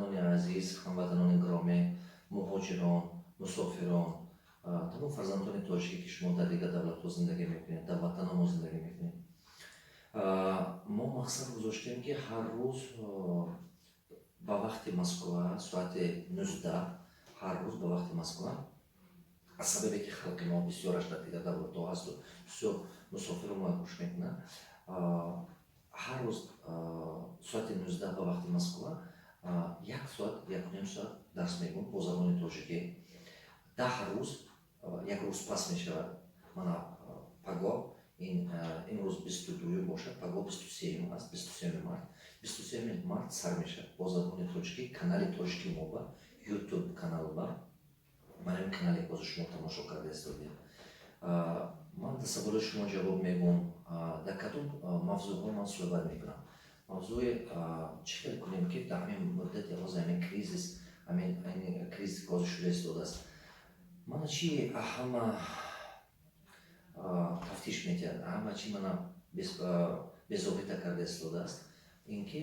Ҳамватанони азиз, ҳамватанони гиромӣ, муҳоҷирон, мусофирон, тамом фарзандони тоҷике, ки шумо дар дигар давлатҳо зиндагӣ мекунед, дар ватана мо зиндагӣ мекунед, мо мақсад гузоштем, ки ҳар рӯз ба вақти Москва соати 19, ҳар рӯз ба вақти Москва, аз сабабе ки халқи мо бисёраш дар дигар давлатҳо ҳасту бисёр мусофиро мо гӯш мекунанд, ҳар рӯз соати 19 ба вақти Москва як соат, 1,5 соат дарс мегӯм бо забони тоҷикӣ. 10 рӯз як рӯз пас мешавад. Мана, пагоҳ, ин имрӯз 22-юм бошад, пагоҳ 23-юм аст, 23-юми март. 23-юми март сар мешавад бо забони тоҷикӣ канали тоҷики мо ба Ютуб канал, ба мана ин канале, ки ҳозир шумо тамошо карда истодед. Ман дар саволи шумо ҷавоб мегӯм. Дар кадом мавзӯъҳо ман суҳбат мекунам? Мавзӯи чӣ хел кунем, ки дар ҳамин муддати ҳозир, ҳамин кризис, ҳамин кризис, ки ҳозир шуда истодааст, мана чи ҳама тафтиш метиҳад, ҳама чи мана безобита карда истодааст, ин ки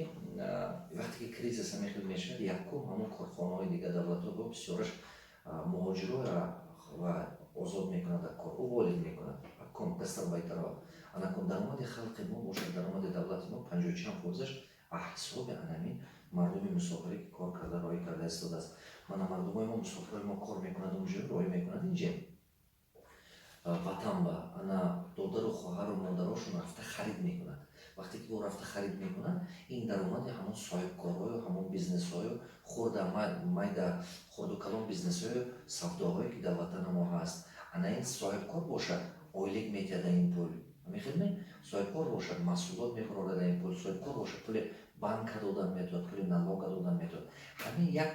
вақте ки кризис ҳамин хел мешавад, якум ҳамон корхонаҳои дигар давлатҳо бисёраш муҳоҷироро ва озод мекунад, аз кор уволить мекунад, акун гастарбайтерро. Анакун даромади халқи мо бошад, даромади давлати мо панҷоҳу чанд фоизаш ҳисоби анамин мардуми мусофире, ки кор карда, роҳӣ карда истодааст. Мана, мардумои мо, мусофирои мо кор мекунад унҷо, роҳӣ мекунад инҷа ватан ба ана додару хоҳару модарошон рафта харид мекунад. Вақте ки ӯ рафта харид мекунад, ин даромади ҳамон соҳибкорҳою ҳамон бизнесҳою хурда майда, хурду калон бизнесҳою савдоҳое, ки дар ватана мо ҳаст. Ана ин соҳибкор бошад, ойлик метиҳад ин пул, ҳамин соҳибкор бошад, маҳсулот мебарорад ин пул, соҳибкор бошад, пули банка додан метавонад, пули налога додан метавонад. Ҳамин як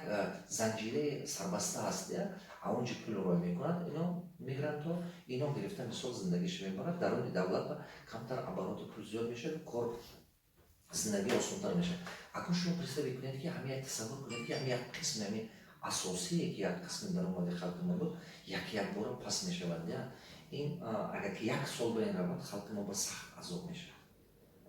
занҷираи сарбаста аст. А онҷо пул рой мекунад ино мигрантҳо, ино гирифта, мисол, зиндагиша мебарад. Даруни давлат камтар обороти пул зиёд мешавад, кор, зиндагӣ осонтар мешавад. Акнун шумо представить кунед, ки ҳамин як, тасаввур кунед, ки ҳамин як қисми ҳамин асосие, ки як қисми даромади халқи мо буд, як якбора пас мешавад. Ин агар ки як сол ба ин равад, халқи мо ба сахт азоб мешавад,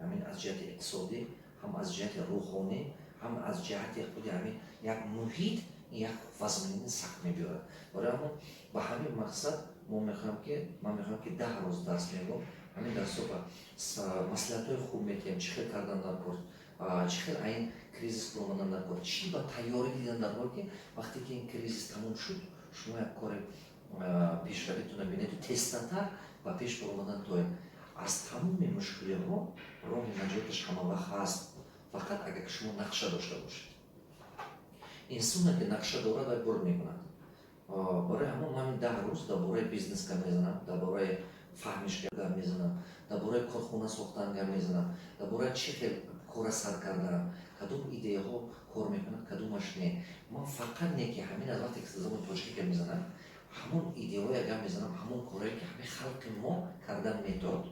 ҳамин аз ҷиҳати иқтисодӣ, ҳам аз ҷиҳати рӯҳонӣ, ҳам аз ҷиҳати худи ҳамин як муҳит, як вазминини сахт мебиёрад. Барои ҳамон, ба ҳамин мақсад мо мехоҳем ки, ман мехоҳам, ки 10 рӯз дарс мегӯм. Ҳамин дарсҳо ба маслиҳатҳои хуб метиҳем, чӣ хел кардан дар кор, чӣ хел ин кризис баромадан дар кор, чӣ ба тайёрӣ дидан дар кор, ки вақте ки ин кризис тамом шуд, шумо як кори пешравитона бинеду тезтар ба пеш баромадан тоед. Аз тамоми мушкилиҳо роҳи наҷоташ ҳамавақт ҳаст, фақат агар ки шумо нақша дошта бошед. Инсоне, ки нақша дорад, вай бурд мекунад. Барои ҳамон ман 10 рӯз дар бораи бизнес гап мезанам, дар бораи фаҳмиш гап мезанам, дар бораи корхона сохтан гап мезанам, дар бораи чӣ хел кора сар карданам, кадом идеяҳо кор мекунад, кадомаш не. Ман фақат не ки ҳамин аз вақте ки забони тоҷикӣ гап мезанам, ҳамон идеяҳое гап мезанам, ҳамон корое, ки ҳамин халқи мо кардан метавонад.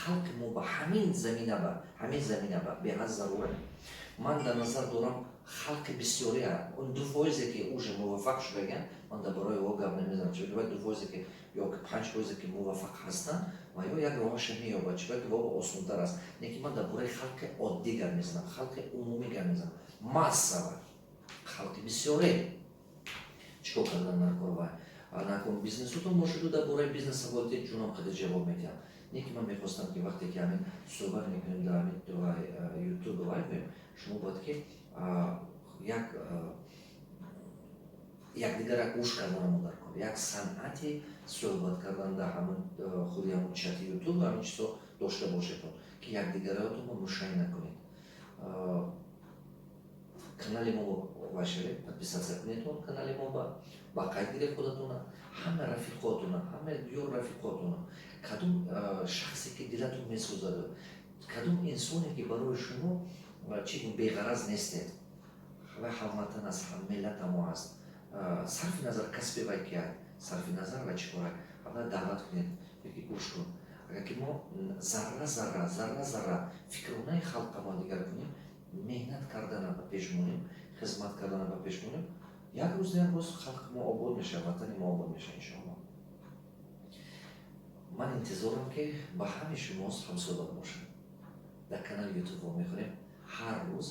Халқи мо ба ҳамин замина, ба ҳамин замина ба беҳад зарура. Ман дар назар дорам халқи бисёрия, он 2 фоизе, ки уже муваффақ шудаган, ман дар бораи о гап намезанам, чунки вай 2 фоизе ки ё 5 фоизе, ки муваффақ ҳастанд, ва ё як роҳаша меёбад, чунки во осонтар аст. Лекин ман дар бораи халқи оддӣ гап мезанам, халқи умумӣ гап мезанам, массава, халқи бисёре чӣ кор кардан дар кор. Вай накун, бизнесутон бошаду дар бораи бизнес саволите, ҷунам қадар ҷавоб медиҳам. Не ки ман мехостам, ки вақте ки ҳамин суҳбат мекунем дар ҳамин Ютуб вай, шумо бояд ки як якдигара гӯш карданамо дар кор, як санъати суҳбат кардан дар ҳамин худи ҳамон чати Ютуб, ҳамин чизҳо дошта бошедон, ки якдигаратонро мушай накунед. Канали мо вашавед, подписаться кунед он канали мо, ба қайд гиред худатона, ҳама рафиқотона, ҳама ёр рафиқотона, кадом шахсе, ки дилатон месӯзаду, кадом инсоне, ки барои шумо чӣ беғараз нестед, вай ҳамватан аст, ҳаммиллата мо аст, сарфи назар касби вай ки, сарфи назар вай чӣ кора, ҳама даъват кунед, ки гӯш кун. Агар ки мо зарра зарра, зарра зарра фикронаи халқамо дигар кунем, меҳнат кардана ба пеш монем, хизмат кардана ба пеш монем, як рӯз, як рӯз халқи мо обод мешавад, ватани мо обод мешавад, иншоалло. Ман интизорам, ки ба ҳамаи шумо ҳамсӯҳбат бошам. Дар канали Ютуб вомехӯрем ҳар рӯз.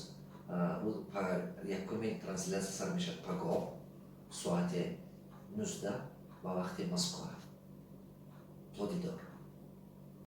Якуми трансляция сар мешавад пагоҳ соати 19 ба вақти Москва. То дидор.